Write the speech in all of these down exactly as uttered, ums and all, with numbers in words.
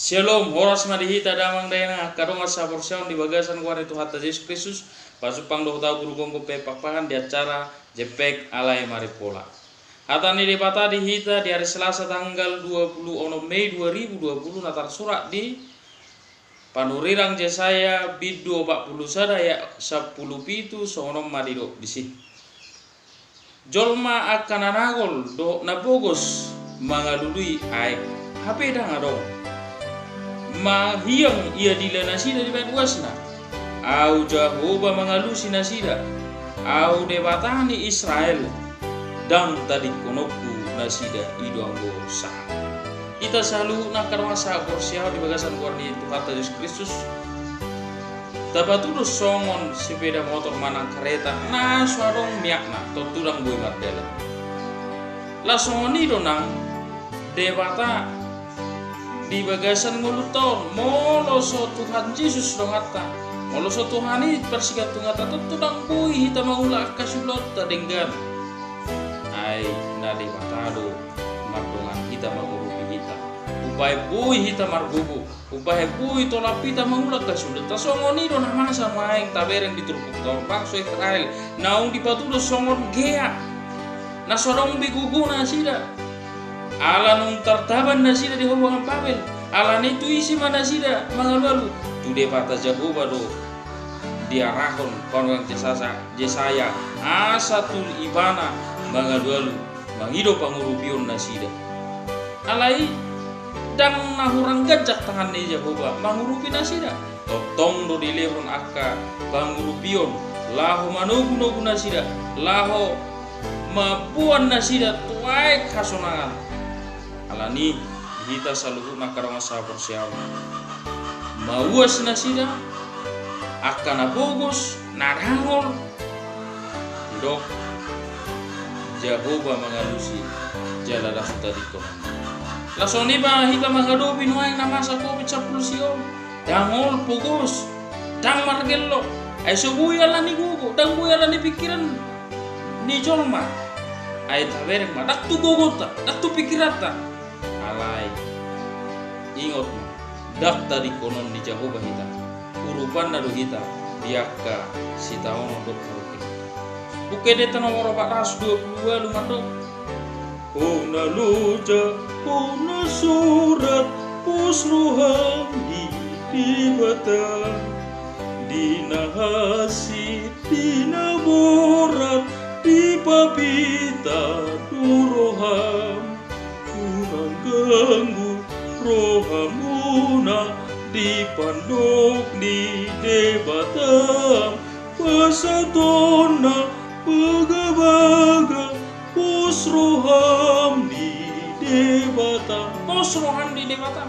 Shalom, horas ma di hita damang dainang angka dongan saporseaon di bagasan goar ni Tuhanta Jesus Kristus. Pasumpang do hita guru gomgom P M Pakpahan di acara Jempek Alai Marimpola. Hata ni Debata di hita di ari Selasa tanggal dua puluh onom Mei dua ribu dua puluh na tarsurat di Panurirang Jesaya bindu opat puluh sada ayat sampulu pitu songon on ma didok disi. Jolma angka na dangol dohot na pogos mangalului aek, hape ndang adong. Mahiang iadili nasida dibahen uasna. Ahu Jahowa mangalusi nasida. Ahu Debata ni Israel, ndang tadingkononku nasida, i do anggo sahat. Hita saluhutna angka dongan sahaporseaon di bagasan goar ni Tuhanta Jesus Kristus, tapatudos songon sepeda motor manang kareta na so adong miakna, tontu ndang boi mardalan. Laos songon i do nang Debata di bagasan ngolunta on. Molo so Tuhan Jesus donganta, molo so Tuhan i parsigantunganta, tontu ndang boi hita mangula angka siulaonta denggan. Ai na Debata do mardongan hita, mangurupi hita. Umbahen boi hita margogo, umbahen boi tolap hita mangula angka siulaonta. Songon i do na masa nuaeng tabereng di turpukta on, bangso Israel, naung dipatudos songon gea. Na so adong be gogo nasida. Ala naung tartaban nasida di habuangan Babel. Alani tu ise ma nasida mangalualu? Tu Debata Jahowa do diarahon panurirang Jesaya, Jesaya, asa tu Ibana mangalualu, mangido pangurupion nasida. Alai ndang na hurang ganjang tangan ni Jahowa mangurupi nasida. Tongtong do dilehon angka pangurupion laho manogunogu nasida, laho mamboan nasida tu aek hasonangan. Alani i, di hita saluhutna angka dongan sahaporseaon, mauas nasida, angka na pogos, na dangol, didok Jahowa mangalusi jala ndang so tadingkonon. Laos songon i ma hita mangadopi nuaeng na masa covid sampulu sia on. Dangol, pogos, ndang margellok. Ai so boi alani gogo, ndang boi alani pikiran ni jolma. Ai tabereng ma, ndang tu gogonta, ndang tu pikiranta. Alai ingot ma, ndang tadingkonon ni Jahowa hita. Urupanna do hita di angka sitaonon dohot parungkilonta. Buku Ende nomor opat ratus dua puluh ualu mandok: Hona loja, hona sorat, pos roham di Debata. Di na hansit, di na borat, dipapita do roham. Unang ganggu rohamuna di pandok ni Debatam. Pasautonna bagabaga, pos roham di Debata. Pos roham di Debata.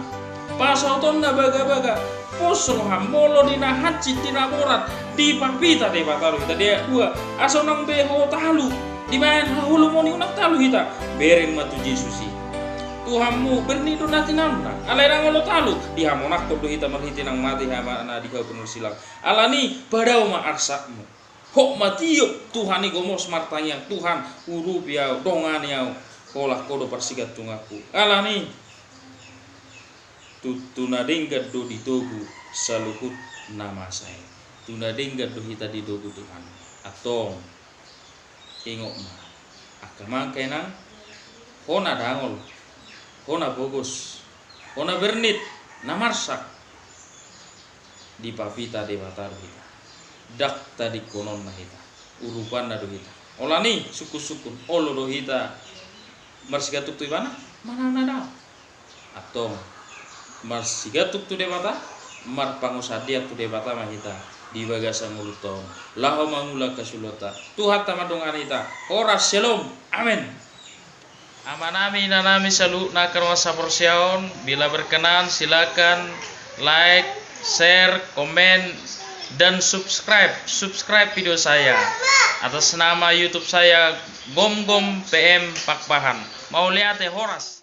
Pasautonna bagabaga, pos roham. Molo di na hansit, di na borat, dipapita Debata do hita. Di ayat dua, asa unang be ho talu dibahen haholomon i, unang talu hita. Bereng ma tu Jesus i. Tuhanmu, bernit do na tinaluna. Alai ndang olo talu, dihamonangkon do hita marhite nang mate Hamana di hau pinarsilang. Alani i, padao ma arsakmu. Hot ma tiop Tuhan i, gomos martangiang: Tuhan, urupi ahu, dongani ahu, holan Ho do parsigantunganku. Alani i, tu, tu na denggan do ditogu saluhut na masa i. Tu na denggan do hita ditogu Tuhan. Antong, ingot ma, angka amang inang, hona dangol, hona pogos, hona bernit, na marsak, dipapita Debata do hita. Ndang tadingkononna hita, urupanna do hita. Alani i, sungkunsungkun, olo do hita marsigantung tu Ibana? Manang na daong. Antong, marsigantung tu Debata, marpangunsandean tu Debata ma hita di bagasan ngolunta on, laho mangula angka siulaonta. Tuhanta mandongani hita. Horas, shalom. Amen. Amanami, inanami, saluhutna angka dongan saporseaon, bila berkenan, silakan like, share, komen, dan subscribe. Subscribe video saya. Atas nama YouTube saya, Gomgom P M Pakpahan. Mauliate, horas.